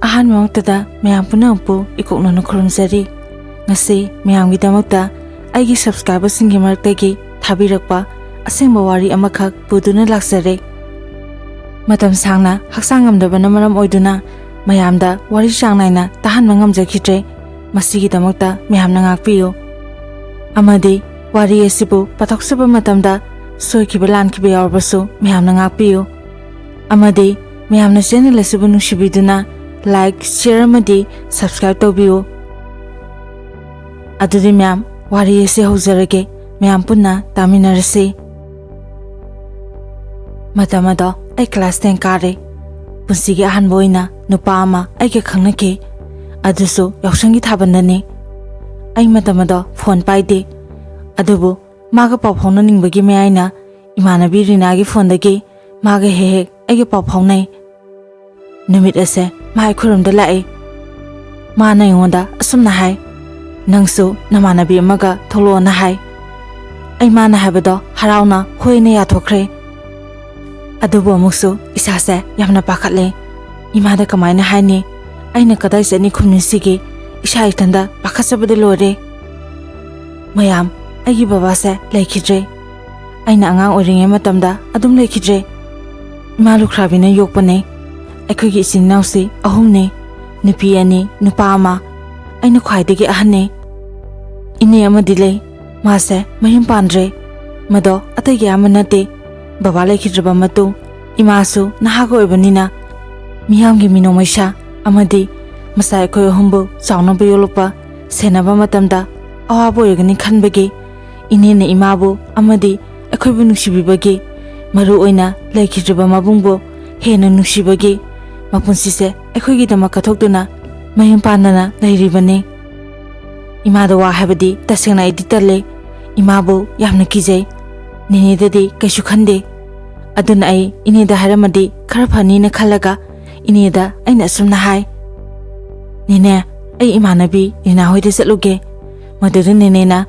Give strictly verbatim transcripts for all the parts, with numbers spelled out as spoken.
ꯑꯍꯥꯟꯕꯃꯛꯇꯗ ꯃꯌꯥꯝ ꯄꯨꯝꯅꯃꯛꯄꯨ ꯏꯀꯣꯛꯅꯅ ꯈꯨꯔꯨꯝꯖꯔꯤ꯫ ꯉꯁꯤ ꯃꯌꯥꯝꯒꯤꯗꯃꯛꯇ ꯑꯩꯒꯤ subscriberꯁꯤꯡꯒꯤ ꯃꯔꯛꯇꯒꯤ ꯊꯥꯕꯤꯔꯛꯄ ꯑꯁꯦꯡꯕ ꯋꯥꯔꯤ ꯑꯃꯈꯛ ꯄꯨꯗꯨꯅ ꯂꯥꯛꯆꯔꯦ꯫ ꯃꯇꯝ ꯁꯥꯡꯅ ꯍꯛꯆꯥꯡ ꯉꯝꯗꯕꯅ ꯃꯔꯝ ꯑꯣꯏꯗꯨꯅ ꯃꯌꯥꯝꯗ ꯋꯥꯔꯤ ꯆꯥꯡ ꯅꯥꯏꯅ ꯇꯥꯍꯟꯕ ꯉꯝꯖꯈꯤꯗ꯭ꯔꯦ꯫ ꯃꯁꯤꯒꯤꯗꯃꯛꯇ ꯃꯌꯥꯝꯅ ꯉꯥꯛꯄꯤꯌꯨ꯫ ꯑꯃꯗꯤ ꯋꯥꯔꯤ ꯑꯁꯤꯕꯨ ꯄꯥꯊꯣꯛꯆꯕ ꯃꯇꯝꯗ ꯁꯣꯏꯈꯤꯕ ꯂꯥꯟꯈꯤꯕ ꯌꯥꯎꯔꯕꯁꯨ ꯃꯌꯥꯝꯅ ꯉꯥꯛꯄꯤꯌꯨ꯫ ꯑꯃꯗꯤ ꯃꯌꯥꯝꯅ channel ꯑꯁꯤꯕꯨ ꯅꯨꯡꯁꯤꯕꯤꯗꯨꯅ like, share ꯑꯃꯗꯤ subscribe ꯇꯧꯕꯤꯌꯨ꯫ ꯑꯗꯨꯗꯤ ꯃꯌꯥꯝ, ꯋꯥꯔꯤ ꯑꯁꯤ ꯍꯧꯖꯔꯒꯦ, ꯃꯌꯥꯝ ꯄꯨꯟꯅ ꯇꯥꯃꯤꯟꯅꯔꯁꯤ꯫ ꯃꯇꯝ ꯑꯗꯣ ꯑꯩ class ten ꯀꯥꯔꯦ꯫ ꯄꯨꯟꯁꯤꯒꯤ ꯑꯍꯥꯟꯕ ꯑꯣꯏꯅ ꯅꯨꯄꯥ ꯑꯃ ꯑꯩꯒ ꯈꯪꯅꯈꯤ, ꯑꯗꯨꯁꯨ ꯌꯥꯎꯁꯪꯒꯤ ꯊꯥꯕꯜꯗꯅꯤ꯫ ꯑꯩ ꯃꯇꯝ ꯑꯗꯣ phone ꯄꯥꯏꯗꯦ, ꯑꯗꯨꯕꯨ ꯃꯥꯒ ꯄꯥꯎ ꯐꯥꯎꯅꯅꯤꯡꯕꯒꯤ ꯃꯌꯥꯏꯅ ꯏꯃꯥꯟꯅꯕꯤ ꯔꯤꯅꯥꯒꯤ phoneꯗꯒꯤ ꯃꯥꯒ ꯍꯦꯛ ꯍꯦꯛ ꯑꯩꯒ ꯄꯥꯎ ꯐꯥꯎꯅꯩ꯫ ꯅꯨꯃꯤꯠ ꯑꯁꯦ ꯃꯥ ꯑꯩꯈꯣꯏꯔꯣꯝꯗ ꯂꯥꯛꯏ꯫ ꯃꯥꯅ ꯑꯩꯉꯣꯟꯗ ꯑꯁꯨꯝꯅ ꯍꯥꯏ, "ꯅꯪꯁꯨ ꯅꯃꯥꯟꯅꯕꯤ ꯑꯃꯒ ꯊꯣꯛꯂꯛꯑꯣꯅ" ꯍꯥꯏ꯫ ꯑꯩ ꯃꯥꯅ ꯍꯥꯏꯕꯗꯣ ꯍꯔꯥꯎꯅ ꯍꯣꯏꯅ ꯌꯥꯊꯣꯛꯈ꯭ꯔꯦ꯫ ꯑꯗꯨꯕꯨ ꯑꯃꯨꯛꯁꯨ ꯏꯁꯥꯁꯦ ꯌꯥꯝꯅ ꯄꯥꯈꯠꯂꯦ꯫ ꯏꯃꯥꯗ ꯀꯃꯥꯏꯅ ꯍꯥꯏꯅꯤ? ꯑꯩꯅ ꯀꯗꯥꯏ ꯆꯠꯅꯤ ꯈꯨꯝꯅꯤꯁꯤꯒꯤ? ꯏꯁꯥ ꯏꯊꯟꯗ ꯄꯥꯈꯠꯆꯕꯗ ꯂꯣꯏꯔꯦ꯫ ꯃꯌꯥꯝ, ꯑꯩꯒꯤ ꯕꯕꯥꯁꯦ ꯂꯩꯈꯤꯗ꯭ꯔꯦ꯫ ꯑꯩꯅ ꯑꯉꯥꯡ ꯑꯣꯏꯔꯤꯉꯩ ꯃꯇꯝꯗ ꯑꯗꯨꯝ ꯂꯩꯈꯤꯗ꯭ꯔꯦ꯫ ꯏꯃꯥ ꯂꯨꯈ꯭ꯔꯥꯕꯤꯅ ꯌꯣꯛꯄꯅꯦ꯫ ꯑꯩꯈꯣꯏꯒꯤ ꯏꯆꯤꯟ ꯏꯅꯥꯎꯁꯤ ꯑꯍꯨꯝꯅꯤ, ꯅꯨꯄꯤ ꯑꯅꯤ, ꯅꯨꯄꯥ ꯑꯃ꯫ ꯑꯩꯅ ꯈ꯭ꯋꯥꯏꯗꯒꯤ ꯑꯍꯟꯅꯤ꯫ ꯏꯅꯦ ꯑꯃꯗꯤ ꯂꯩ, ꯃꯥꯁꯦ ꯃꯌꯨꯝ ꯄꯥꯟꯗ꯭ꯔꯦ꯫ ꯃꯗꯣ ꯑꯇꯩꯒꯤ ꯑꯃ ꯅꯠꯇꯦ, ꯕꯕꯥ ꯂꯩꯈꯤꯗ꯭ꯔꯕ ꯃꯇꯨꯡ ꯏꯃꯥꯁꯨ ꯅꯍꯥꯒ ꯑꯣꯏꯕꯅꯤꯅ ꯃꯤꯌꯥꯝꯒꯤ ꯃꯤꯅꯣꯛ ꯃꯩꯁꯥ ꯑꯃꯗꯤ ꯃꯆꯥ ꯑꯩꯈꯣꯏ ꯑꯍꯨꯝꯕꯨ ꯆꯥꯎꯅꯕ ꯌꯣꯛꯂꯛꯄ, ꯁꯦꯟꯅꯕ ꯃꯇꯝꯗ ꯑꯋꯥꯕ ꯑꯣꯏꯔꯒꯅꯤ ꯈꯟꯕꯒꯤ, ꯏꯅꯦꯅ ꯏꯃꯥꯕꯨ ꯑꯃꯗꯤ ꯑꯩꯈꯣꯏꯕꯨ ꯅꯨꯡꯁꯤꯕꯤꯕꯒꯤ, ꯃꯔꯨ ꯑꯣꯏꯅ ꯂꯩꯈꯤꯗ꯭ꯔꯕ ꯃꯕꯨꯡꯕꯨ ꯍꯦꯟꯅ ꯅꯨꯡꯁꯤꯕꯒꯤ ꯃꯄꯨꯟꯁꯤꯁꯦ ꯑꯩꯈꯣꯏꯒꯤꯗꯃꯛ ꯀꯠꯊꯣꯛꯇꯨꯅ ꯃꯌꯨꯝ ꯄꯥꯟꯗꯅ ꯂꯩꯔꯤꯕꯅꯤ꯫ ꯏꯃꯥꯗ ꯋꯥ ꯍꯥꯏꯕꯗꯤ ꯇꯁꯦꯡꯅ ꯑꯩꯗꯤ ꯇꯜꯂꯦ꯫ ꯏꯃꯥꯕꯨ ꯌꯥꯝꯅ ꯀꯤꯖꯩ꯫ ꯅꯦꯅꯦꯗꯗꯤ ꯀꯩꯁꯨ ꯈꯟꯗꯦ꯫ ꯑꯗꯨꯅ ꯑꯩ ꯏꯅꯦꯗ ꯍꯥꯏꯔꯝꯃꯗꯤ ꯈꯔ ꯐꯅꯤꯅ ꯈꯜꯂꯒ ꯏꯅꯦꯗ ꯑꯩꯅ ꯑꯁꯨꯝꯅ ꯍꯥꯏ, "ꯅꯦꯅꯦ, ꯑꯩ ꯏꯃꯥꯟꯅꯕꯤ ꯔꯤꯅꯥ ꯍꯣꯏꯗ ꯆꯠꯂꯨꯒꯦ꯫ ꯃꯗꯨꯗ ꯅꯦꯅꯦꯅ,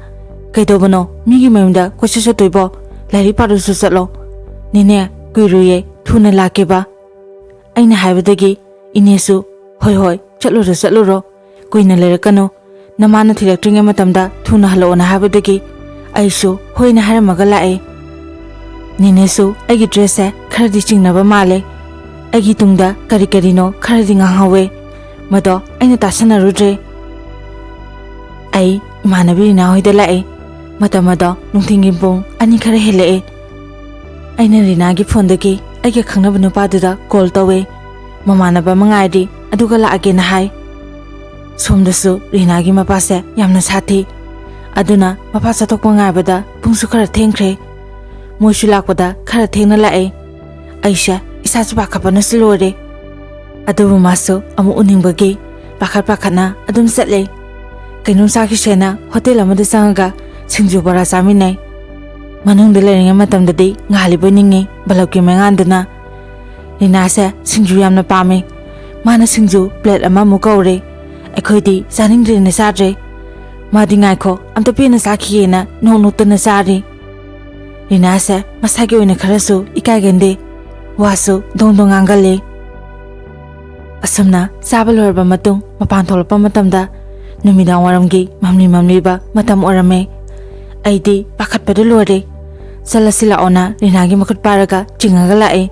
'ꯀꯩꯗꯧꯕꯅꯣ? ꯃꯤꯒꯤ ꯃꯌꯨꯝꯗ ꯀꯣꯏꯆꯠ ꯆꯠꯇꯣꯏꯕꯣ? ꯂꯥꯏꯔꯤꯛ ꯄꯥꯔꯨꯁꯨ ꯆꯠꯂꯣ꯫ ꯅꯦꯅꯦ, ꯀꯨꯏꯔꯣꯏꯌꯦ, ꯊꯨꯅ ꯂꯥꯛꯀꯦꯕ.'" ꯑꯩꯅ ꯍꯥꯏꯕꯗꯒꯤ ꯏꯅꯦꯁꯨ, "ꯍꯣꯏ ꯍꯣꯏ, ꯆꯠꯂꯨꯔꯣ ꯆꯠꯂꯨꯔꯣ, ꯀꯨꯏꯅ ꯂꯩꯔꯛꯀꯅꯨ꯫ ꯅꯃꯥꯅ ꯊꯤꯜꯂꯛꯇ꯭ꯔꯤꯉꯩ ꯃꯇꯝꯗ ꯊꯨꯅ ꯍꯜꯂꯛꯑꯣꯅ ꯍꯥꯏꯕꯗꯒꯤ ꯑꯩꯁꯨ ꯍꯣꯏꯅ ꯍꯥꯏꯔꯝꯃꯒ ꯂꯥꯛꯑꯦ꯫ ꯅꯦꯅꯦꯁꯨ ꯑꯩꯒꯤ ꯗ꯭ꯔꯦꯁꯁꯦ ꯈꯔꯗꯤ ꯆꯤꯡꯅꯕ ꯃꯥꯜꯂꯦ꯫ ꯑꯩꯒꯤ ꯇꯨꯡꯗ ꯀꯔꯤ ꯀꯔꯤꯅꯣ ꯈꯔꯗꯤ ꯉꯥꯡꯍꯧꯋꯦ꯫ ꯃꯗꯣ ꯑꯩꯅ ꯇꯥꯁꯟꯅꯔꯨꯗ꯭ꯔꯦ꯫ ꯑꯩ ꯏꯃꯥꯟꯅꯕꯤ ꯔꯤꯅꯥ ꯍꯣꯏꯗ ꯂꯥꯛꯑꯦ꯫ ꯃꯇꯝ ꯑꯗꯣ ꯅꯨꯡꯊꯤꯜꯒꯤ ꯄꯨꯡ ꯑꯅꯤ ꯈꯔ ꯍꯦꯜꯂꯛꯑꯦ꯫ ꯑꯩꯅ ꯔꯤꯅꯥꯒꯤ ꯐꯣꯟꯗꯒꯤ ꯑꯩꯒ ꯈꯪꯅꯕ ꯅꯨꯄꯥꯗꯨꯗ ꯀꯣꯜ ꯇꯧꯋꯦ꯫ ꯃꯃꯥꯟꯅꯕ ꯑꯃ ꯉꯥꯏꯔꯤ, ꯑꯗꯨꯒ ꯂꯥꯛꯑꯒꯦꯅ ꯍꯥꯏ꯫ ꯁꯣꯝꯗꯁꯨ ꯔꯤꯅꯥꯒꯤ ꯃꯄꯥꯁꯦ ꯌꯥꯝꯅ ꯁꯥꯊꯤ꯫ ꯑꯗꯨꯅ ꯃꯄꯥ ꯆꯠꯊꯣꯛꯄ ꯉꯥꯏꯕꯗ ꯄꯨꯡꯁꯨ ꯈꯔ ꯊꯦꯡꯈ꯭ꯔꯦ꯫ ꯃꯣꯏꯁꯨ ꯂꯥꯛꯄꯗ ꯈꯔ ꯊꯦꯡꯅ ꯂꯥꯛꯑꯦ꯫ ꯑꯩꯁꯦ ꯏꯁꯥꯁꯨ ꯄꯥꯈꯠꯄꯅꯁꯨ ꯂꯣꯏꯔꯦ꯫ ꯑꯗꯨꯕꯨ ꯃꯥꯁꯨ ꯑꯃꯨꯛ ꯎꯅꯤꯡꯕꯒꯤ ꯄꯥꯈꯠ ꯄꯥꯈꯠꯅ ꯑꯗꯨꯝ ꯆꯠꯂꯦ꯫ ꯀꯩꯅꯣꯝ ꯆꯥꯈꯤꯁꯦꯅ ꯍꯣꯇꯦꯜ ꯑꯃꯗ ꯆꯪꯉꯒ ꯁꯤꯡꯖꯨ ꯕꯣꯔꯥ ꯆꯥꯃꯤꯟꯅꯩ꯫ ꯃꯅꯨꯡꯗ ꯂꯩꯔꯤꯉꯩ ꯃꯇꯝꯗꯗꯤ ꯉꯥꯜꯂꯤꯕꯣꯏ ꯅꯤꯡꯉꯤ ꯕꯂꯞꯀꯤ ꯃꯩꯉꯥꯟꯗꯨꯅ꯫ ꯔꯤꯅꯥꯁꯦ ꯁꯤꯡꯖꯨ ꯌꯥꯝꯅ ꯄꯥꯝꯃꯤ꯫ ꯃꯥꯅ ꯁꯤꯡꯖꯨ ꯄ꯭ꯂꯦꯠ ꯑꯃꯃꯨꯛ ꯀꯧꯔꯦ꯫ ꯑꯩꯈꯣꯏꯗꯤ ꯆꯥꯅꯤꯡꯗ꯭ꯔꯦꯅ ꯆꯥꯗ꯭ꯔꯦ꯫ ꯃꯥꯗꯤ ꯉꯥꯏꯈꯣ, ꯑꯝꯇ ꯄꯦꯟꯅ ꯆꯥꯈꯤꯒꯦꯅ ꯅꯣꯛ ꯅꯣꯛꯇꯅ ꯆꯥꯔꯤ꯫ ꯔꯤꯅꯥꯁꯦ ꯃꯁꯥꯒꯤ ꯑꯣꯏꯅ ꯈꯔꯁꯨ ꯏꯀꯥꯏꯒꯟꯗꯦ꯫ ꯋꯥꯁꯨ ꯗꯣꯡ ꯗꯣꯡ ꯉꯥꯡꯒꯜꯂꯤ꯫ ꯑꯁꯨꯝꯅ ꯆꯥꯕ ꯂꯣꯏꯔꯕ ꯃꯇꯨꯡ ꯃꯄꯥꯟ ꯊꯣꯛꯂꯛꯄ ꯃꯇꯝꯗ ꯅꯨꯃꯤꯗꯥꯡ ꯋꯥꯏꯔꯝꯒꯤ ꯃꯝꯂꯤ ꯃꯝꯂꯤꯕ ꯃꯇꯝ ꯑꯣꯏꯔꯝꯃꯦ꯫ ꯑꯩꯗꯤ ꯄꯥꯈꯠꯄꯗ ꯂꯣꯏꯔꯦ꯫ "ꯆꯠꯂꯁꯤ ꯂꯥꯛꯑꯣꯅ" ꯔꯤꯅꯥꯒꯤ ꯃꯈꯨꯠ ꯄꯥꯏꯔꯒ ꯆꯤꯡꯉꯒ ꯂꯥꯛꯑꯦ꯫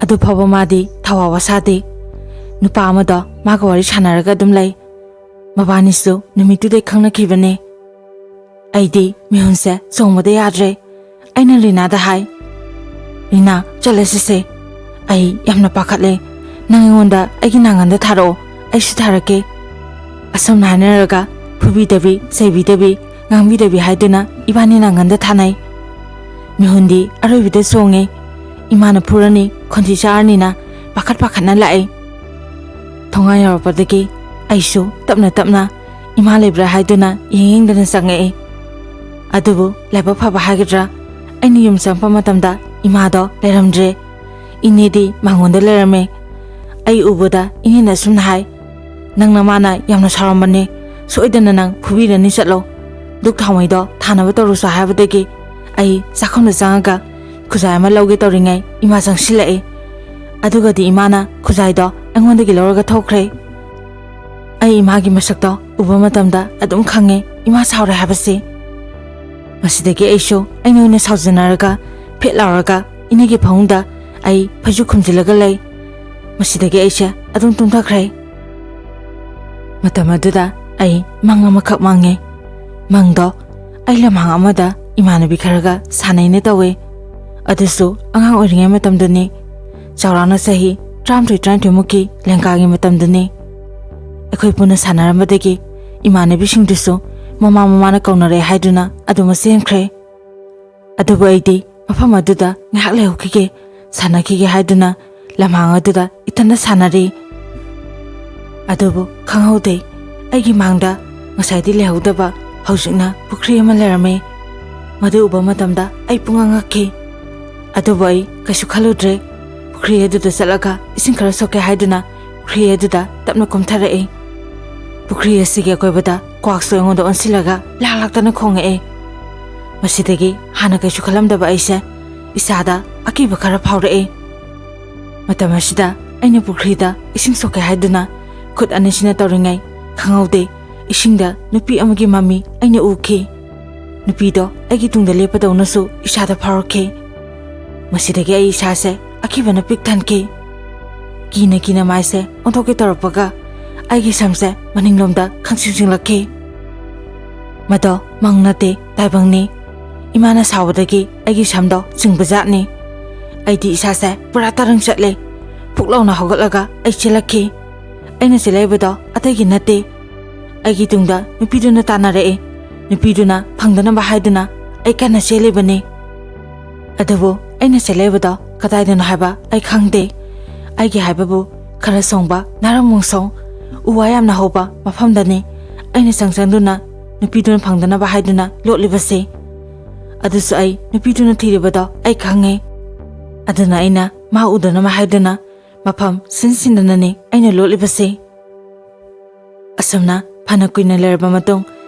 ꯑꯗꯨ ꯐꯥꯎꯕ ꯃꯥꯗꯤ ꯊꯋꯥ ꯋꯥ ꯁꯥꯗꯦ꯫ ꯅꯨꯄꯥ ꯑꯃꯗꯣ ꯃꯥꯒ ꯋꯥꯔꯤ ꯁꯥꯟꯅꯔꯒ ꯑꯗꯨꯝ ꯂꯩ꯫ ꯃꯕꯥꯅꯤꯁꯨ ꯅꯨꯃꯤꯠꯇꯨꯗꯩ ꯈꯪꯅꯈꯤꯕꯅꯦ꯫ ꯑꯩꯗꯤ ꯃꯤꯍꯨꯟꯁꯦ ꯆꯣꯡꯕꯗ ꯌꯥꯗ꯭ꯔꯦ꯫ ꯑꯩꯅ ꯔꯤꯅꯥꯗ ꯍꯥꯏ, "ꯔꯤꯅꯥ, ꯆꯠꯂꯁꯤꯁꯦ꯫ ꯑꯩ ꯌꯥꯝꯅ ꯄꯥꯈꯠꯂꯦ꯫ ꯅꯪ ꯑꯩꯉꯣꯟꯗ ꯑꯩꯒꯤ ꯅꯥꯉꯟꯗ ꯊꯥꯔꯛꯑꯣ, ꯑꯩꯁꯨ ꯊꯥꯔꯛꯀꯦ"꯫ ꯑꯁꯨꯝꯅ ꯍꯥꯏꯅꯔꯒ ꯐꯨꯕꯤꯗꯕꯤ, ꯆꯩꯕꯤꯗꯕꯤ, ꯉꯥꯡꯕꯤꯗꯕꯤ ꯍꯥꯏꯗꯨꯅ ꯏꯕꯥꯅꯤ ꯅꯥꯉꯟꯗ ꯊꯥꯅꯩ꯫ ꯃꯤꯍꯨꯟꯗꯤ ꯑꯔꯣꯏꯕꯤꯗ ꯆꯣꯡꯉꯦ꯫ ꯏꯃꯥꯅ ꯐꯨꯔꯅꯤ, ꯈꯣꯟꯊꯤ ꯆꯥꯔꯅꯤꯅ ꯄꯥꯈꯠ ꯄꯥꯈꯠꯅ ꯂꯥꯛꯑꯦ꯫ ꯊꯣꯡꯒꯥꯟ ꯌꯧꯔꯛꯄꯗꯒꯤ ꯑꯩꯁꯨ ꯇꯞꯅ ꯇꯞꯅ ꯏꯃꯥ ꯂꯩꯕ꯭ꯔꯥ ꯍꯥꯏꯗꯨꯅ ꯌꯦꯡ ꯌꯦꯡꯗꯅ ꯆꯪꯉꯛꯑꯦ꯫ ꯑꯗꯨꯕꯨ ꯂꯥꯏꯕꯛ ꯐꯕ ꯍꯥꯏꯒꯗ꯭ꯔꯥ, ꯑꯩꯅ ꯌꯨꯝ ꯆꯪꯉꯛꯄ ꯃꯇꯝꯗ ꯏꯃꯥꯗꯣ ꯂꯩꯔꯝꯗ꯭ꯔꯦ꯫ ꯏꯅꯦꯗꯤ ꯃꯉꯣꯟꯗ ꯂꯩꯔꯝꯃꯦ꯫ ꯑꯩ ꯎꯕꯗ ꯏꯅꯦꯅ ꯑꯁꯨꯝꯅ ꯍꯥꯏ, "ꯅꯪ ꯅꯃꯥꯅ ꯌꯥꯝꯅ ꯁꯥꯎꯔꯝꯕꯅꯦ, ꯁꯣꯏꯗꯅ ꯅꯪ ꯐꯨꯕꯤꯔꯅꯤ, ꯆꯠꯂꯣ꯫ ꯗꯨꯛ ꯊꯥꯎꯃꯩꯗꯣ ꯊꯥꯅꯕ ꯇꯧꯔꯨꯁꯣ" ꯍꯥꯏꯕꯗꯒꯤ ꯑꯩ ꯆꯥꯛꯈꯨꯝꯗ ꯆꯪꯉꯒ ꯈꯨꯖꯥꯏ ꯑꯃ ꯂꯧꯒꯦ ꯇꯧꯔꯤꯉꯩ ꯏꯃꯥ ꯆꯪꯁꯤꯜꯂꯛꯑꯦ꯫ ꯑꯗꯨꯒꯗꯤ ꯏꯃꯥꯅ ꯈꯨꯖꯥꯏꯗꯣ ꯑꯩꯉꯣꯟꯗꯒꯤ ꯂꯧꯔꯒ ꯊꯣꯛꯈ꯭ꯔꯦ꯫ ꯑꯩ ꯏꯃꯥꯒꯤ ꯃꯁꯛꯇꯣ ꯎꯕ ꯃꯇꯝꯗ ꯑꯗꯨꯝ ꯈꯪꯉꯦ ꯏꯃꯥ ꯁꯥꯎꯔꯦ ꯍꯥꯏꯕꯁꯤ꯫ ꯃꯁꯤꯗꯒꯤ ꯑꯩꯁꯨ ꯑꯩꯅ ꯑꯣꯏꯅ ꯁꯥꯎꯖꯅꯔꯒ ꯐꯦꯠ ꯂꯥꯎꯔꯒ ꯏꯅꯦꯒꯤ ꯐꯃꯨꯡꯗ ꯑꯩ ꯐꯩꯖꯨꯞ ꯈꯨꯝꯖꯤꯜꯂꯒ ꯂꯩ꯫ ꯃꯁꯤꯗꯒꯤ ꯑꯩꯁꯦ ꯑꯗꯨꯝ ꯇꯨꯝꯊꯈ꯭ꯔꯦ꯫ ꯃꯇꯝ ꯑꯗꯨꯗ ꯑꯩ ꯃꯪ ꯑꯃꯈꯛ ꯃꯪꯉꯦ꯫ ꯃꯪꯗꯣ ꯑꯩ ꯂꯝꯍꯥꯡ ꯑꯃꯗ ꯏꯃꯥꯟꯅꯕꯤ ꯈꯔꯒ ꯁꯥꯟꯅꯩꯅ ꯇꯧꯋꯦ꯫ ꯑꯗꯨꯁꯨ ꯑꯉꯥꯡ ꯑꯣꯏꯔꯤꯉꯩ ꯃꯇꯝꯗꯅꯤ꯫ ꯆꯥꯎꯔꯥꯛꯅ ꯆꯍꯤ ꯇꯔꯥꯃꯥꯊꯣꯏ ꯇꯔꯥꯅꯤꯊꯣꯏꯃꯨꯛꯀꯤ ꯂꯦꯡꯒꯥꯒꯤ ꯃꯇꯝꯗꯅꯤ꯫ ꯑꯩꯈꯣꯏ ꯄꯨꯟꯅ ꯁꯥꯟꯅꯔꯝꯕꯗꯒꯤ ꯏꯃꯥꯟꯅꯕꯤꯁꯤꯡꯗꯨꯁꯨ ꯃꯃꯥ ꯃꯃꯥꯅ ꯀꯧꯅꯔꯦ ꯍꯥꯏꯗꯨꯅ ꯑꯗꯨꯃꯛ ꯆꯦꯟꯈ꯭ꯔꯦ꯫ ꯑꯗꯨꯕꯨ ꯑꯩꯗꯤ ꯃꯐꯝ ꯑꯗꯨꯗ ꯉꯥꯏꯍꯥꯛ ꯂꯩꯍꯧꯈꯤꯒꯦ, ꯁꯥꯟꯅꯈꯤꯒꯦ ꯍꯥꯏꯗꯨꯅ ꯂꯝꯍꯥꯡ ꯑꯗꯨꯗ ꯏꯊꯟꯗ ꯁꯥꯟꯅꯔꯤ꯫ ꯑꯗꯨꯕꯨ ꯈꯪꯍꯧꯗꯦ, ꯑꯩꯒꯤ ꯃꯥꯡꯗ ꯉꯁꯥꯏꯗꯤ ꯂꯩꯍꯧꯗꯕ ꯍꯧꯖꯤꯛꯅ ꯄꯨꯈ꯭ꯔꯤ ꯑꯃ ꯂꯩꯔꯝꯃꯤ꯫ ꯃꯗꯨ ꯎꯕ ꯃꯇꯝꯗ ꯑꯩ ꯄꯨꯡꯉꯛ ꯉꯛꯈꯤ꯫ ꯑꯗꯨꯕꯨ ꯑꯩ ꯀꯩꯁꯨ ꯈꯜꯂꯨꯗ꯭ꯔꯦ꯫ ꯄꯨꯈ꯭ꯔꯤ ꯑꯗꯨꯗ ꯆꯠꯂꯒ ꯏꯁꯤꯡ ꯈꯔ ꯁꯣꯛꯀꯦ ꯍꯥꯏꯗꯨꯅ ꯄꯨꯈ꯭ꯔꯤ ꯑꯗꯨꯗ ꯇꯞꯅ ꯀꯨꯝꯊꯔꯛꯏ꯫ ꯄꯨꯈ꯭ꯔꯤ ꯑꯁꯤꯒꯤ ꯑꯀꯣꯏꯕꯗ ꯀ꯭ꯋꯥꯛꯁꯨ ꯑꯩꯉꯣꯟꯗ ꯑꯣꯟꯁꯤꯜꯂꯒ ꯂꯥꯛ ꯂꯥꯛꯇꯅ ꯈꯣꯡꯉꯛꯏ꯫ ꯃꯁꯤꯗꯒꯤ ꯍꯥꯟꯅ ꯀꯩꯁꯨ ꯈꯜꯂꯝꯗꯕ ꯑꯩꯁꯦ ꯏꯁꯥꯗ ꯑꯀꯤꯕ ꯈꯔ ꯐꯥꯎꯔꯛꯏ꯫ ꯃꯇꯝ ꯑꯁꯤꯗ ꯑꯩꯅ ꯄꯨꯈ꯭ꯔꯤꯗ ꯏꯁꯤꯡ ꯁꯣꯛꯀꯦ ꯍꯥꯏꯗꯨꯅ ꯈꯨꯠ ꯑꯅꯤꯁꯤꯅ ꯇꯧꯔꯤꯉꯩ ꯈꯪꯍꯧꯗꯦ, ꯏꯁꯤꯡꯗ ꯅꯨꯄꯤ ꯑꯃꯒꯤ ꯃꯃꯤ ꯑꯩꯅ ꯎꯈꯤ꯫ ꯅꯨꯄꯤꯗꯣ ꯑꯩꯒꯤ ꯇꯨꯡꯗ ꯂꯦꯞꯄꯗꯧꯅꯁꯨ ꯏꯁꯥꯗ ꯐꯥꯎꯔꯛꯈꯤ꯫ ꯃꯁꯤꯗꯒꯤ ꯑꯩ ꯏꯁꯥꯁꯦ ꯑꯀꯤꯕꯅ ꯄꯤꯛ ꯊꯟꯈꯤ꯫ ꯀꯤꯅ ꯀꯤꯅ ꯃꯥꯏꯁꯦ ꯑꯣꯟꯊꯣꯛꯀꯦ ꯇꯧꯔꯛꯄꯒ ꯑꯩꯒꯤ ꯁꯝꯁꯦ ꯃꯅꯤꯡꯂꯣꯝꯗ ꯈꯪꯁꯤꯡ ꯁꯤꯡꯂꯛꯈꯤ꯫ ꯃꯗꯣ ꯃꯪ ꯅꯠꯇꯦ, ꯇꯥꯏꯕꯪꯅꯤ꯫ ꯏꯃꯥꯅ ꯁꯥꯎꯕꯗꯒꯤ ꯑꯩꯒꯤ ꯁꯝꯗꯣ ꯆꯤꯡꯕ ꯖꯥꯠꯅꯤ꯫ ꯑꯩꯗꯤ ꯏꯁꯥꯁꯦ ꯄꯨꯔꯥ ꯇꯔꯪ ꯆꯠꯂꯦ꯫ ꯐꯨꯛ ꯂꯥꯎꯅ ꯍꯧꯒꯠꯂꯒ ꯑꯩ ꯆꯦꯜꯂꯛꯈꯤ꯫ ꯑꯩꯅ ꯆꯦꯜꯂꯛꯏꯕꯗꯣ ꯑꯇꯩꯒꯤ ꯅꯠꯇꯦ, ꯑꯩꯒꯤ ꯇꯨꯡꯗ ꯅꯨꯄꯤꯗꯨꯅ ꯇꯥꯟꯅꯔꯛꯏ꯫ ꯅꯨꯄꯤꯗꯨꯅ ꯐꯪꯗꯅꯕ ꯍꯥꯏꯗꯨꯅ ꯑꯩ ꯀꯟꯅ ꯆꯦꯜꯂꯤꯕꯅꯤ꯫ ꯑꯗꯨꯕꯨ ꯑꯩꯅ ꯆꯦꯜꯂꯛꯏꯕꯗꯣ ꯀꯗꯥꯏꯗꯅꯣ ꯍꯥꯏꯕ ꯑꯩ ꯈꯪꯗꯦ꯫ ꯑꯩꯒꯤ ꯍꯥꯏꯕꯕꯨ ꯈꯔ ꯁꯣꯡꯕ ꯅꯥꯔꯝ ꯃꯣꯡꯁꯣꯡ, ꯎ ꯋꯥ ꯌꯥꯝꯅ ꯍꯧꯕ ꯃꯐꯝꯗꯅꯤ ꯑꯩꯅ ꯆꯪꯁꯪꯗꯨꯅ ꯅꯨꯄꯤꯗꯨꯅ ꯐꯪꯗꯅꯕ ꯍꯥꯏꯗꯨꯅ ꯂꯣꯠꯂꯤꯕꯁꯤ꯫ ꯑꯗꯨꯁꯨ ꯑꯩ ꯅꯨꯄꯤꯗꯨꯅ ꯊꯤꯔꯤꯕꯗꯣ ꯑꯩ ꯈꯪꯉꯦ꯫ ꯑꯗꯨꯅ ꯑꯩꯅ ꯃꯥ ꯎꯗꯅꯕ ꯍꯥꯏꯗꯨꯅ ꯃꯐꯝ ꯁꯤꯟ ꯁꯤꯟꯗꯅꯅꯤ ꯑꯩꯅ ꯂꯣꯠꯂꯤꯕꯁꯤ꯫ ꯑꯁꯨꯝꯅ ꯐꯅ ꯀꯨꯏꯅ ꯂꯩꯔꯕ ꯃꯇꯨꯡ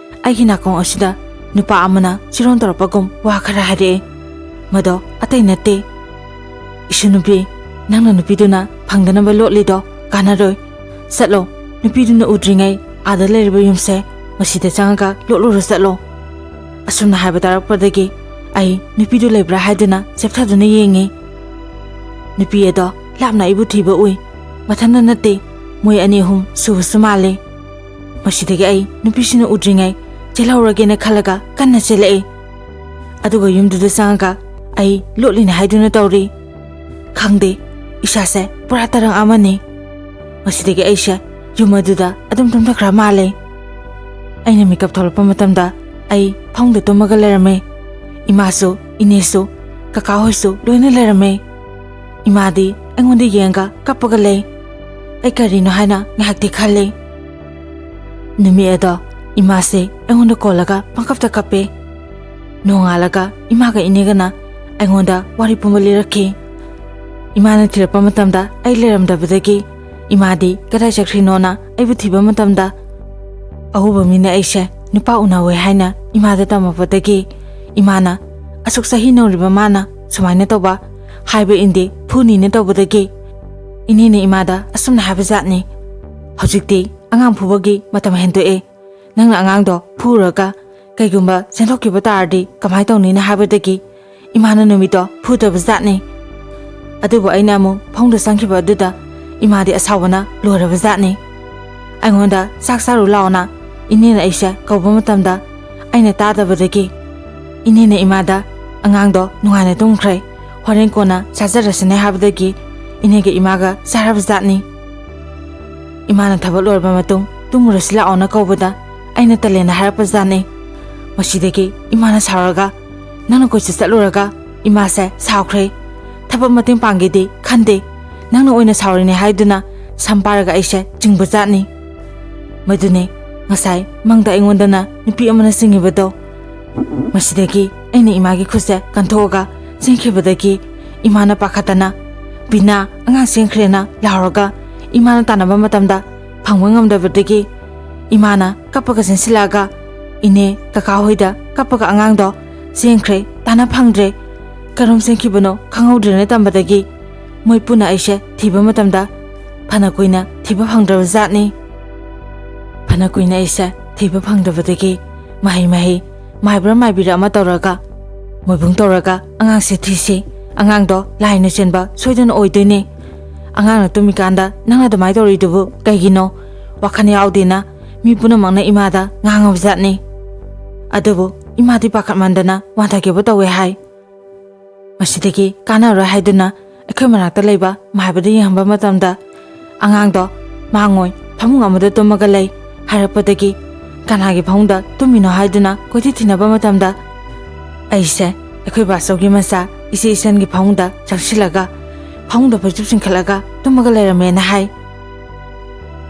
ꯑꯩꯒꯤ ꯅꯥꯀꯣꯡ ꯑꯁꯤꯗ ꯅꯨꯄꯥ ꯑꯃꯅ ꯆꯤꯔꯣꯟ ꯇꯧꯔꯛꯄꯒꯨꯝ ꯋꯥ ꯈꯔ ꯍꯥꯏꯔꯛꯑꯦ꯫ ꯃꯗꯣ ꯑꯇꯩ ꯅꯠꯇꯦ, "ꯏꯁꯨ ꯅꯨꯄꯤ, "ꯅꯪꯅ ꯅꯨꯄꯤꯗꯨꯅ ꯐꯪꯗꯅꯕ ꯂꯣꯠꯂꯤꯗꯣ ꯀꯥꯟꯅꯔꯣꯏ꯫ ꯆꯠꯂꯣ, ꯅꯨꯄꯤꯗꯨꯅ ꯎꯗ꯭ꯔꯤꯉꯩ ꯑꯥꯗ ꯂꯩꯔꯤꯕ ꯌꯨꯝꯁꯦ ꯃꯁꯤꯗ ꯆꯪꯉꯒ ꯂꯣꯠꯂꯨꯔꯣ ꯆꯠꯂꯣ"꯫ ꯑꯁꯨꯝꯅ ꯍꯥꯏꯕ ꯇꯥꯔꯛꯄꯗꯒꯤ ꯑꯩ ꯅꯨꯄꯤꯗꯨ ꯂꯩꯕ꯭ꯔꯥ ꯍꯥꯏꯗꯨꯅ ꯆꯦꯞꯊꯗꯨꯅ ꯌꯦꯡꯉꯤ꯫ ꯅꯨꯄꯤ ꯑꯗꯣ ꯂꯥꯞꯅ ꯑꯩꯕꯨ ꯊꯤꯕ ꯎꯏ꯫ ꯃꯊꯟꯇ ꯅꯠꯇꯦ, ꯃꯣꯏ ꯑꯅꯤ ꯑꯍꯨꯝ ꯁꯨꯕꯁꯨ ꯃꯥꯜꯂꯤ꯫ ꯃꯁꯤꯗꯒꯤ ꯑꯩ ꯅꯨꯄꯤꯁꯤꯅ ꯎꯗ꯭ꯔꯤꯉꯩ ꯆꯦꯜꯍꯧꯔꯒꯦꯅ ꯈꯜꯂꯒ ꯀꯟꯅ ꯆꯦꯜꯂꯛꯏ꯫ ꯑꯗꯨꯒ ꯌꯨꯝꯗꯨꯗ ꯆꯪꯉꯒ ꯑꯩ ꯂꯣꯠꯂꯤꯅꯦ ꯍꯥꯏꯗꯨꯅ ꯇꯧꯔꯤ꯫ ꯈꯪꯗꯦ, ꯏꯁꯥꯁꯦ ꯄꯨꯔꯥ ꯇꯔꯪ ꯑꯃꯅꯤ꯫ ꯃꯁꯤꯗꯒꯤ ꯑꯩꯁꯦ ꯌꯨꯝ ꯑꯗꯨꯗ ꯑꯗꯨꯝ ꯇꯨꯝꯊꯈ꯭ꯔ ꯃꯥꯜꯂꯦ꯫ ꯑꯩꯅ ꯃꯤꯀꯞ ꯊꯣꯛꯂꯛꯄ ꯃꯇꯝꯗ ꯑꯩ ꯐꯃꯨꯡꯗ ꯇꯨꯝꯃꯒ ꯂꯩꯔꯝꯃꯦ꯫ ꯏꯃꯥꯁꯨ, ꯏꯅꯦꯁꯨ, ꯀꯀꯥ ꯍꯣꯏꯁꯨ ꯂꯣꯏꯅ ꯂꯩꯔꯝꯃꯦ꯫ ꯏꯃꯥꯗꯤ ꯑꯩꯉꯣꯟꯗ ꯌꯦꯡꯉꯒ ꯀꯞꯄꯒ ꯂꯩ꯫ ꯑꯩ ꯀꯔꯤꯅꯣ ꯍꯥꯏꯅ ꯉꯥꯏꯍꯥꯛꯇꯤ ꯈꯜꯂꯦ꯫ ꯅꯨꯃꯤꯠ ꯑꯗꯣ ꯏꯃꯥꯁꯦ ꯑꯩꯉꯣꯟꯗ ꯀꯣꯜꯂꯒ ꯄꯪꯀꯞꯇ ꯀꯞꯄꯦ꯫ ꯅꯣꯡꯉꯥꯜꯂꯒ ꯏꯃꯥꯒ ꯏꯅꯦꯒꯅ ꯑꯩꯉꯣꯟꯗ ꯋꯥꯔꯤ ꯄꯨꯝꯕ ꯂꯤꯔꯛꯈꯤ꯫ ꯏꯃꯥꯅ ꯊꯤꯔꯛꯄ ꯃꯇꯝꯗ ꯑꯩ ꯂꯩꯔꯝꯗꯕꯗꯒꯤ ꯏꯃꯥꯗꯤ ꯀꯗꯥꯏ ꯆꯠꯈ꯭ꯔꯤꯅꯣꯅ ꯑꯩꯕꯨ ꯊꯤꯕ ꯃꯇꯝꯗ, ꯑꯎꯕ ꯃꯤꯅ ꯑꯩꯁꯦ ꯅꯨꯄꯥ ꯎꯅꯧꯋꯦ ꯍꯥꯏꯅ ꯏꯃꯥꯗ ꯇꯝꯃꯛꯄꯗꯒꯤ ꯏꯃꯥꯅ, "ꯑꯁꯨꯛ ꯆꯍꯤ ꯅꯧꯔꯤꯕ ꯃꯥꯅ ꯁꯨꯃꯥꯏꯅ ꯇꯧꯕ, ꯍꯥꯏꯕ ꯏꯟꯗꯦ, ꯐꯨꯅꯤꯅ" ꯇꯧꯕꯗꯒꯤ ꯏꯅꯦꯅ ꯏꯃꯥꯗ ꯑꯁꯨꯝꯅ ꯍꯥꯏꯕ ꯖꯥꯠꯅꯤ, "ꯍꯧꯖꯤꯛꯇꯤ ꯑꯉꯥꯡ ꯐꯨꯕꯒꯤ ꯃꯇꯝ ꯍꯦꯟꯗꯣꯛꯑꯦ꯫ ꯅꯪꯅ ꯑꯉꯥꯡꯗꯣ ꯐꯨꯔꯒ ꯀꯩꯒꯨꯝꯕ ꯆꯦꯟꯊꯣꯛꯈꯤꯕ ꯇꯥꯔꯗꯤ ꯀꯃꯥꯏ ꯇꯧꯅꯤꯅ?" ꯍꯥꯏꯕꯗꯒꯤ ꯏꯃꯥꯅ ꯅꯨꯃꯤꯠꯇꯣ ꯐꯨꯗꯕ ꯖꯥꯠꯅꯤ꯫ ꯑꯗꯨꯕꯨ ꯑꯩꯅ ꯑꯃꯨꯛ ꯐꯃꯨꯡꯗ ꯆꯪꯈꯤꯕ ꯑꯗꯨꯗ ꯏꯃꯥꯗꯤ ꯑꯁꯥꯎꯕꯅ ꯂꯣꯏꯔꯕ ꯖꯥꯠꯅꯤ꯫ ꯑꯩꯉꯣꯟꯗ "ꯆꯥꯛ ꯆꯥꯔꯨ ꯂꯥꯛꯑꯣꯅ" ꯏꯅꯦꯅ ꯑꯩꯁꯦ ꯀꯧꯕ ꯃꯇꯝꯗ ꯑꯩꯅ ꯇꯥꯗꯕꯗꯒꯤ ꯏꯅꯦꯅ ꯏꯃꯥꯗ, "ꯑꯉꯥꯡꯗꯣ ꯅꯨꯡꯉꯥꯏꯅ ꯇꯨꯝꯈ꯭ꯔꯦ, ꯍꯣꯔꯦꯟ ꯀꯣꯟꯅ ꯆꯥꯖꯔꯁꯤꯅꯦ" ꯍꯥꯏꯕꯗꯒꯤ ꯏꯅꯦꯒ ꯏꯃꯥꯒ ꯆꯥꯔꯕ ꯖꯥꯠꯅꯤ꯫ ꯏꯃꯥꯅ ꯊꯕꯛ ꯂꯣꯏꯔꯕ ꯃꯇꯨꯡ "ꯇꯨꯝꯃꯨꯔꯁꯤ ꯂꯥꯛꯑꯣꯅ" ꯀꯧꯕꯗ ꯑꯩꯅ ꯇꯜꯂꯦꯅ ꯍꯥꯏꯔꯛꯄ ꯖꯥꯠꯅꯤ꯫ ꯃꯁꯤꯗꯒꯤ ꯏꯃꯥꯅ ꯁꯥꯎꯔꯒ, "ꯅꯪꯅ ꯀꯣꯏꯆꯠ ꯆꯠꯂꯨꯔꯒ ꯏꯃꯥꯁꯦ ꯁꯥꯎꯈ꯭ꯔꯦ, ꯊꯕꯛ ꯃꯇꯦꯡ ꯄꯥꯡꯒꯦꯗꯤ ꯈꯟꯗꯦ, ꯅꯪꯅ ꯑꯣꯏꯅ ꯁꯥꯎꯔꯤꯅꯦ" ꯍꯥꯏꯗꯨꯅ ꯁꯝ ꯄꯥꯏꯔꯒ ꯑꯩꯁꯦ ꯆꯤꯡꯕ ꯖꯥꯠꯅꯤ꯫ ꯃꯗꯨꯅꯦ ꯉꯁꯥꯏ ꯃꯪꯗ ꯑꯩꯉꯣꯟꯗꯅ ꯅꯨꯄꯤ ꯑꯃꯅ ꯆꯤꯡꯉꯤꯕꯗꯣ꯫ ꯃꯁꯤꯗꯒꯤ ꯑꯩꯅ ꯏꯃꯥꯒꯤ ꯈꯨꯠꯁꯦ ꯀꯟꯊꯣꯛꯑꯒ ꯆꯦꯟꯈꯤꯕꯗꯒꯤ ꯏꯃꯥꯅ ꯄꯥꯈꯠꯇꯅ, "ꯕꯤꯅꯥ, ꯑꯉꯥꯡ ꯆꯦꯟꯈ꯭ꯔꯦꯅ" ꯂꯥꯎꯔꯒ ꯏꯃꯥꯅ ꯇꯥꯟꯅꯕ ꯃꯇꯝꯗ ꯐꯪꯕ ꯉꯝꯗꯕꯗꯒꯤ ꯏꯃꯥꯅ ꯀꯞꯄꯒ ꯆꯦꯟꯁꯤꯜꯂꯛꯑꯒ ꯏꯅꯦ, ꯀꯀꯥ ꯍꯣꯏꯗ ꯀꯞꯄꯒ "ꯑꯉꯥꯡꯗꯣ ꯆꯦꯟꯈ꯭ꯔꯦ, ꯇꯥꯟꯅ ꯐꯪꯗ꯭ꯔꯦ, ꯀꯔꯣꯝ ꯆꯦꯟꯈꯤꯕꯅꯣ ꯈꯪꯍꯧꯗ꯭ꯔꯦꯅ" ꯇꯝꯕꯗꯒꯤ ꯃꯣꯏ ꯄꯨꯟꯅ ꯑꯩꯁꯦ ꯊꯤꯕ ꯃꯇꯝꯗ ꯐꯅ ꯀꯨꯏꯅ ꯊꯤꯕ ꯐꯪꯗ꯭ꯔꯕ ꯖꯥꯠꯅꯤ꯫ ꯐꯅ ꯀꯨꯏꯅ ꯑꯩꯁꯦ ꯊꯤꯕ ꯐꯪꯗꯕꯗꯒꯤ ꯃꯍꯩ ꯃꯍꯩ ꯃꯥꯏꯕ꯭ꯔꯥ ꯃꯥꯏꯕꯤꯔꯥ ꯑꯃ ꯇꯧꯔꯒ, ꯃꯣꯏꯕꯨꯡ ꯇꯧꯔꯒ ꯑꯉꯥꯡꯁꯦ ꯊꯤꯁꯤ꯫ ꯑꯉꯥꯡꯗꯣ ꯂꯥꯏꯅ ꯆꯦꯟꯕ ꯁꯣꯏꯗꯅ ꯑꯣꯏꯗꯣꯏꯅꯤ꯫ ꯑꯉꯥꯡꯅ ꯇꯨꯝꯃꯤꯀꯥꯟꯗ ꯅꯪꯅ ꯑꯗꯨꯃꯥꯏꯅ ꯇꯧꯔꯤꯗꯨꯕꯨ ꯀꯩꯒꯤꯅꯣ? ꯋꯥꯈꯜ ꯌꯥꯎꯗꯦꯅ ꯃꯤ ꯄꯨꯝꯅꯃꯛꯅ ꯏꯃꯥꯗ ꯉꯥꯡꯉꯕ ꯖꯥꯠꯅꯤ꯫ ꯑꯗꯨꯕꯨ ꯏꯃꯥꯗꯤ ꯄꯥꯈꯠꯃꯟꯗꯅ ꯋꯥꯟꯊꯒꯦꯕꯨ ꯇꯧꯋꯦ ꯍꯥꯏ꯫ ꯃꯁꯤꯗꯒꯤ ꯀꯥꯟꯅꯔꯣꯏ ꯍꯥꯏꯗꯨꯅ ꯑꯩꯈꯣꯏ ꯃꯅꯥꯛꯇ ꯂꯩꯕ ꯃꯥꯏꯕꯗ ꯌꯦꯡꯍꯟꯕ ꯃꯇꯝꯗ, ꯑꯉꯥꯡꯗꯣ ꯃꯥꯡꯉꯣꯏ, ꯐꯃꯨꯡ ꯑꯃꯗ ꯇꯨꯝꯃꯒ ꯂꯩ ꯍꯥꯏꯔꯛꯄꯗꯒꯤ, ꯀꯅꯥꯒꯤ ꯐꯃꯨꯡꯗ ꯇꯨꯝꯃꯤꯅꯣ ꯍꯥꯏꯗꯨꯅ ꯀꯣꯏꯊꯤ ꯊꯤꯅꯕ ꯃꯇꯝꯗ, ꯑꯩꯁꯦ ꯑꯩꯈꯣꯏ ꯕꯥꯆꯧꯒꯤ ꯃꯆꯥ ꯏꯆꯦ ꯏꯆꯟꯒꯤ ꯐꯃꯨꯡꯗ ꯆꯪꯁꯤꯜꯂꯒ, ꯐꯃꯨꯡꯗ ꯐꯩꯖꯨꯞ ꯆꯤꯡꯈꯠꯂꯒ ꯇꯨꯝꯃꯒ ꯂꯩꯔꯝꯃꯦꯅ ꯍꯥꯏ꯫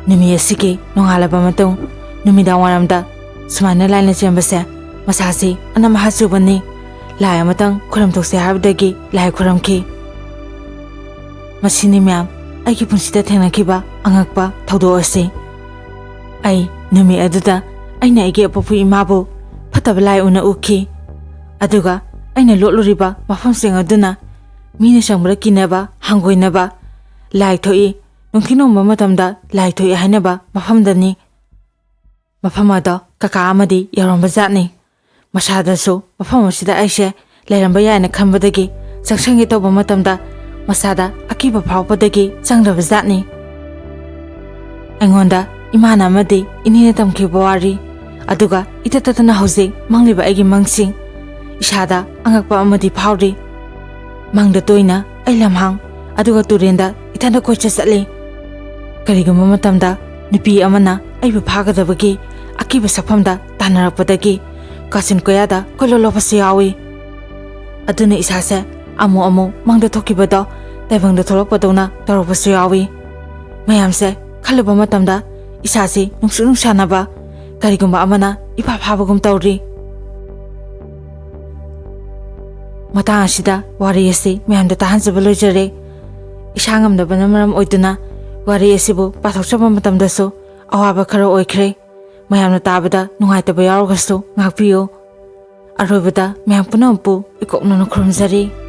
ꯅꯨꯃꯤꯠ ꯑꯁꯤꯒꯤ ꯅꯣꯡꯉꯥꯜꯂꯕ ꯃꯇꯨꯡ, ꯅꯨꯃꯤꯗꯥꯡ ꯋꯥꯏꯔꯝꯗ ꯁꯨꯃꯥꯏꯅ ꯂꯥꯏꯅ ꯆꯦꯟꯕꯁꯦ ꯃꯁꯥꯁꯤ ꯑꯅꯝ ꯑꯍꯥ ꯆꯨꯕꯅꯤ꯫ ꯂꯥꯏ ꯑꯃꯇꯪ ꯈꯨꯔꯨꯝꯊꯣꯛꯁꯦ ꯍꯥꯏꯕꯗꯒꯤ ꯂꯥꯏ ꯈꯨꯔꯨꯝꯈꯤ꯫ ꯃꯁꯤꯅꯤ ꯃꯌꯥꯝ, ꯑꯩꯒꯤ ꯄꯨꯟꯁꯤꯗ ꯊꯦꯡꯅꯈꯤꯕ ꯑꯉꯛꯄ ꯊꯧꯗꯣꯛ ꯑꯁꯤ꯫ ꯑꯩ ꯅꯨꯃꯤꯠ ꯑꯗꯨꯗ ꯑꯩꯅ ꯑꯩꯒꯤ ꯑꯄꯣꯛꯄ ꯏꯃꯥꯕꯨ ꯐꯠꯇꯕ ꯂꯥꯏ ꯑꯣꯏꯅ ꯎꯈꯤ꯫ ꯑꯗꯨꯒ ꯑꯩꯅ ꯂꯣꯠꯂꯨꯔꯤꯕ ꯃꯐꯝꯁꯤꯡ ꯑꯗꯨꯅ ꯃꯤꯅ ꯆꯪꯕꯗ ꯀꯤꯅꯕ, ꯍꯪꯒꯣꯏꯅꯕ ꯂꯥꯏ ꯊꯣꯛꯏ, ꯅꯨꯡꯊꯤꯜ ꯅꯣꯡꯕ ꯃꯇꯝꯗ ꯂꯥꯏ ꯊꯣꯛꯏ ꯍꯥꯏꯅꯕ ꯃꯐꯝꯗꯅꯤ꯫ ꯃꯐꯝ ꯑꯗꯣ ꯀꯀꯥ ꯑꯃꯗꯤ ꯌꯧꯔꯝꯕ ꯖꯥꯠꯅꯤ꯫ ꯃꯁꯥꯗꯁꯨ ꯃꯐꯝ ꯑꯁꯤꯗ ꯑꯩꯁꯦ ꯂꯩꯔꯝꯕ ꯌꯥꯏꯅ ꯈꯟꯕꯗꯒꯤ ꯆꯪꯁꯟꯒꯦ ꯇꯧꯕ ꯃꯇꯝꯗ ꯃꯁꯥꯗ ꯑꯀꯤꯕ ꯐꯥꯎꯕꯗꯒꯤ ꯆꯪꯗꯕ ꯖꯥꯠꯅꯤ꯫ ꯑꯩꯉꯣꯟꯗ ꯏꯃꯥꯅ ꯑꯃꯗꯤ ꯏꯅꯦꯅ ꯇꯝꯈꯤꯕ ꯋꯥꯔꯤ, ꯑꯗꯨꯒ ꯏꯇꯠ ꯇꯠꯇꯅ ꯍꯧꯖꯤꯛ ꯃꯪꯂꯤꯕ ꯑꯩꯒꯤ ꯃꯪꯁꯤꯡ, ꯏꯁꯥꯗ ꯑꯉꯛꯄ ꯑꯃꯗꯤ ꯐꯥꯎꯔꯤ꯫ ꯃꯪꯗ ꯇꯣꯏꯅ ꯑꯩ ꯂꯝꯍꯥꯡ ꯑꯗꯨꯒ ꯇꯨꯔꯦꯟꯗ ꯏꯊꯟꯇ ꯀꯣꯏꯆꯠ ꯆꯠꯂꯤ꯫ ꯀꯔꯤꯒꯨꯝꯕ ꯃꯇꯝꯗ ꯅꯨꯄꯤ ꯑꯃꯅ ꯑꯩꯕꯨ ꯐꯥꯒꯗꯕꯒꯤ ꯑꯀꯤꯕ ꯁꯛꯐꯝꯗ ꯇꯥꯟꯅꯔꯛꯄꯗꯒꯤ ꯀꯥꯆꯤꯟ ꯀꯣꯌꯥꯗ ꯀꯣꯏꯂꯣꯠ ꯂꯣꯠꯄꯁꯨ ꯌꯥꯎꯏ꯫ ꯑꯗꯨꯅ ꯏꯁꯥꯁꯦ ꯑꯃꯨꯛ ꯑꯃꯨꯛ ꯃꯪꯗ ꯊꯣꯛꯈꯤꯕꯗꯣ ꯇꯥꯏꯕꯪꯗ ꯊꯣꯛꯂꯛꯄꯗꯧꯅ ꯇꯧꯔꯛꯄꯁꯨ ꯌꯥꯎꯏ꯫ ꯃꯌꯥꯝꯁꯦ ꯈꯜꯂꯨꯕ ꯃꯇꯝꯗ ꯏꯁꯥꯁꯤ ꯅꯨꯡꯁꯨ ꯅꯨꯡꯁꯥꯅꯕ, ꯀꯔꯤꯒꯨꯝꯕ ꯑꯃꯅ ꯏꯐꯥ ꯐꯥꯕꯒꯨꯝ ꯇꯧꯔꯤ꯫ ꯃꯇꯥꯡ ꯑꯁꯤꯗ ꯋꯥꯔꯤ ꯑꯁꯤ ꯃꯌꯥꯝꯗ ꯇꯥꯍꯟꯖꯕ ꯂꯣꯏꯖꯔꯦ꯫ ꯏꯁꯥ ꯉꯝꯗꯕꯅ ꯃꯔꯝ ꯑꯣꯏꯗꯨꯅ ꯋꯥꯔꯤ ꯑꯁꯤꯕꯨ ꯄꯥꯊꯣꯛꯆꯕ ꯃꯇꯝꯗꯁꯨ ꯑꯋꯥꯕ ꯈꯔ ꯑꯣꯏꯈ꯭ꯔꯦ꯫ ꯃꯌꯥꯝꯅ ꯇꯥꯕꯗ ꯅꯨꯡꯉꯥꯏꯇꯕ ꯌꯥꯎꯔꯒꯁꯨ ꯉꯥꯛꯄꯤꯌꯨ꯫ ꯑꯔꯣꯏꯕꯗ ꯃꯌꯥꯝ ꯄꯨꯝꯅꯃꯛꯄꯨ ꯏꯀꯣꯛꯅꯅ ꯈꯨꯔꯨꯝꯖꯔꯤ꯫